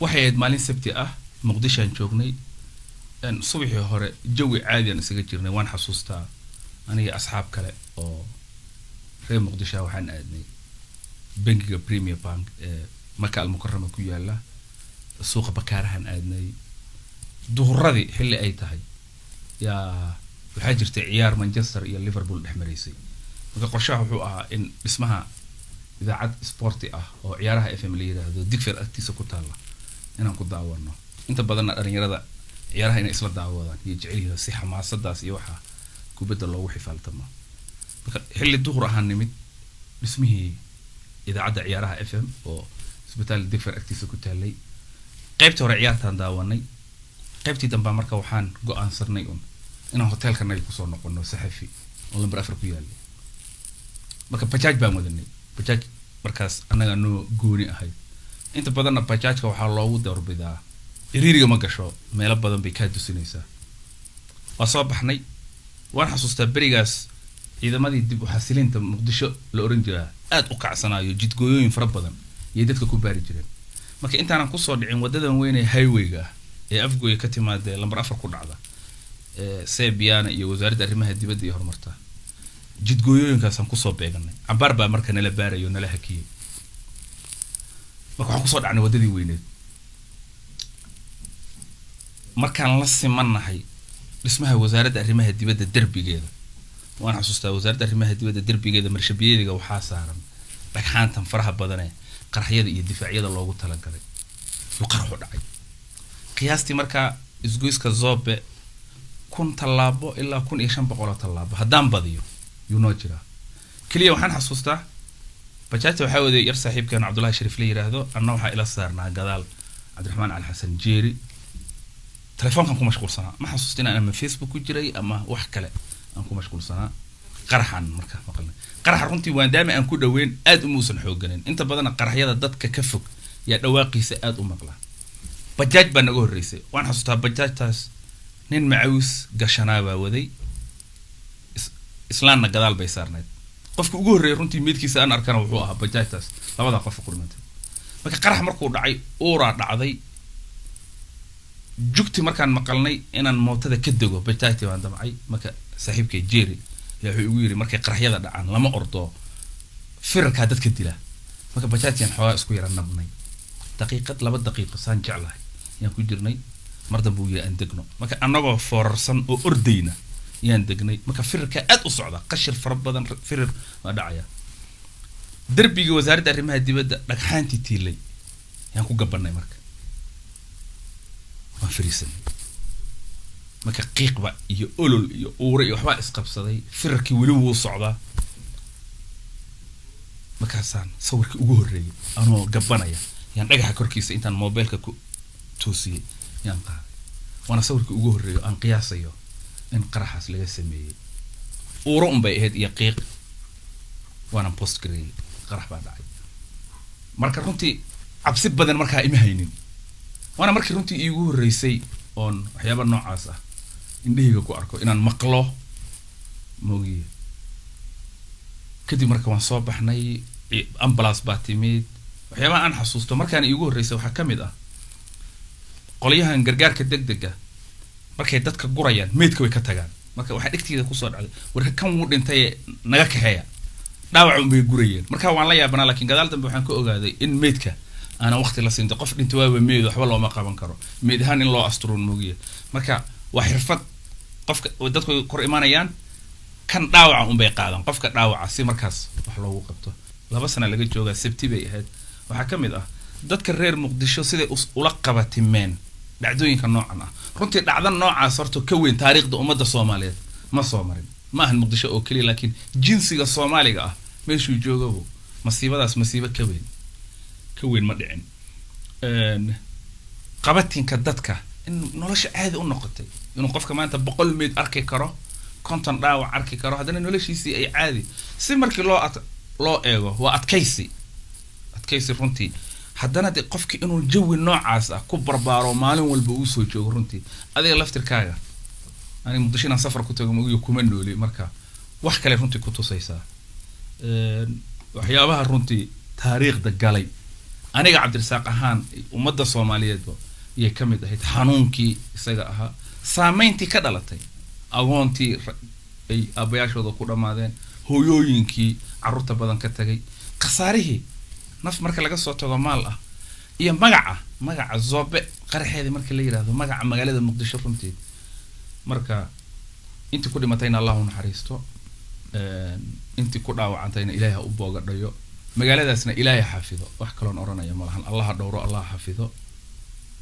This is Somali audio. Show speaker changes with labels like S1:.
S1: Waxay ahayd maalin Sabti ah, Muqdishoaan joognay. Subaxii hore jawi caadiyan isaga jirnay. Waan xasuustaa, aniga asxaab kale oo reer Muqdishoa waxaan aadnay bangiga Premier Bank ee Maka Almukarama ku yaala, suuqa Bakaarahan aadnay. Duhuradii xilli ay tahay yaa waxaa jirtay ciyaar Manchester iyo Liverpool dhex maraysay. Marka qorshaha wuxuu ahaa in dhismaha idaacad sporti ah oo Ciyaaraha FM la yiraahdo, Digfer agtiisa ku taalla, inaan ku daawano. Inta badanna dhalinyarada ciyaaraha inay isla daawadaan iyo jecelyihiin, si xamaasadaas iyo waxaa kubadda loogu xifaaltamo. Marka xilli duhur ahaan nimid dhismihii idaacadda Ciyaaraha FM oo isbitaal Digfer agtiisa ku taalay. Qaybtii hore ciyaartaan daawanay, qaybtii dambaa marka waxaan go-aansanay un inaan hoteelka naga kusoo noqono, Saxafi oo lamber 4 ku yaalay. Marka bajaaj baan wadanay, bajaaj markaas annaga noo gooni ahayd. Inta badanna bajaajka waxaa loogu doorbidaa ciriiriga ma gasho, meelo badan bay kaa dusinaysaa. Waa soo baxnay. Waan xasuustaa berigaas ciidamadii dib u xasilinta Muqdisho la oran jiraa aada u kacsanaayo, jidgooyooyin fara badan iyay dadka ku baari jireen. Marka intaanan kusoo dhicin wadadan weyn ee highwayga ah ee Afgooya ka timaadee lamber 4 ku dhacda, ee Sebiana iyo Wasaaradda Arrimaha Dibadda iyo horumarta, jidgooyooyinkaasaan kusoo beeganay. Cambaar baa marka nala baarayo, nala hakiyey. Marka waxaan kusoo dhacnay waddadii weyneed. Markaan la simannahay dhismaha Wasaaradda Arrimaha Dibadda derbigeeda, waan xasuustaa, Wasaaradda Arrimaha Dibadda derbigeeda marshabiyeediga waxaa saaran dhagxaantan faraha badanee qaraxyada iyo difaacyada loogu talagalay, yuu qaraxu dhacay. Qiyaastii markaa isgoyska Zobe 1000 tallaabo ilaa 1500 oo tallaabo haddaan badiyo yuu noo jiraa keliya. Waxaan xasuustaa bajaajta waxaa waday yar saaxiibkeen Cabdullahi Shariif la yiraahdo, anna waxaa ila saarnaa gadaal Cabdiraxmaan Cali Xasan Jeeri. Telefoonkan ku mashquulsanaa, ma xasuusta inaan ama Facebook ku jiray ama wax kale aan ku mashquulsanaa. Qaraxan marka maqalnay, qaraxa runtii waandaami aan ku dhoweyn aad umuusan xooganin. Inta badanna qaraxyada dadka ka fog yaa dhawaaqiisa aad u maqlaa. Bajaaj baa naga horreysay. Waan xasuustaa, bajaajtaas nin macawis gashanaa baa waday, islaanna gadaal bay saarnayd. Qofka ugu horreeyay runtii meydkiisa aan arkana wuxuu ahaa bajaajtaas labadaa qof ku dhimantay. Marka qarax markuu dhacay, uuraa dhacday, jugti markaan maqalnay, inaan mootada ka dego bajaajti baan damcay. Marka saaxiibkay Jerry ayaa wuxuu igu yidhi, "Markay qaraxyada dhacaan lama ordo, firarkaa dadka dila." Marka bajaajtiaan xoogaa isku yara nabnay, daqiiqad 2 daqiiqo saan jeclahay ayaan ku jirnay. Mar dambe uu yidhi, "Aan degno." Marka annagoo foorarsan oo ordayna ayaan degnay. Marka firarkaa aad u socda, qashir fara badan, firir waa dhacaya. Derbiga Wasaaradda Arrimaha Dibadda dhagxaantii tiilay ayaan ku gabanay. Marka waan fariisanay. Marka qiiqba iyo olol iyo uure iyo waxbaa isqabsaday, firarkii weli wuu socdaa. Markaasaan sawirkii ugu horreeyay anoo gabanaya yaan dhagaxa korkiisa intaan mobilka ku toosiyey yaan qaaday. Waana sawirkii ugu horreeyo aan qiyaasayo in qaraxaas laga sameeyey. Uuro un bay ahayd iyo qiiq, waana post gareeyey, qarax baa dhacay. Marka runtii cabsi badan markaa ima haynin, waana markii runtii iigu horreysay oon waxyaaba noocaas ah indhahayga ku arko, inaan maqlo moogiye. Kadib marka waan soo baxnay, ambulance baa timid. Waxyaabaha aan xasuusto markaan iigu horreysay waxaa ka mid ah qolyahan gargaarka degdega markay dadka gurayaan meydka way ka tagaan. Marka waxaa dhegteyda kusoo dhacday, "War kan wuu dhintay, naga kaxeeya." Dhaawac unbay gurayeen. Marka waan la yaabanaa, laakiin gadaal dambe waxaan ka ogaaday in meydka aanan waqti la siinta. Qof dhintay waaba meyd, waxba looma qaban karo, meyd ahaan in loo asturuun moogiye. Marka waa xirfad qofka dadku kor imanayaan, kan dhaawaca unbay qaadan, qofka dhaawaca si markaas wax loogu qabto. 2 sana laga joogaa, Sabti bay ahayd. Waxaa ka mid ah dadka reer Muqdisho siday ula qabatimeen dhacdooyinka noocan ah. Runtii dhacda noocaas horta ka weyn taariikhda ummadda Soomaaliyeed ma soo marin. Ma ahan Muqdisho oo keliya, laakiin jinsiga Soomaaliga ah meeshuu joogabo masiibadaas masiibo ka weyn ma dhicin. Qabatinka dadka in nolosha caadi u noqotay, inuu qofka maanta 100 meyd arki karo, 50 dhaawac arki karo, haddana noloshiisii ay caadi si markii loo eego, waa adkaysi, adkaysi runtii. Haddana de qofki inuu jawi noocaas ah ku barbaaro, maalin walba uu soo joogo, runtii adiga laftirkaaga, aniga Muqdisho inaan safar ku tago magiyo kuma nooli. Marka wax kale runtii ku tusaysaa. Waxyaabaha runtii taariikhda galay. Aniga Cabdirasaaq ahaan, ummadda Soomaaliyeedba iyay ka mid ahayd xanuunkii isaga ahaa, saameyntii ka dhalatay, agoontii ay aabbayaashooda ku dhammaadeen, hooyooyinkii carruurta badan ka tagay, khasaarihii naf marka laga soo tago, maal ah iyo magaca, magaca Zoobe qaraxeedii marka la yidhaahdo, magaca magaalada Muqdisho runtii. Marka intii ku dhimatayna Allah u naxariisto, intii ku dhaawacantayna Ilaahay ha u boogadhayo, magaaladaasna Ilaahay xafido. Wax kaloon odhanaya malahan. Allaha dhowro, Allah xafido.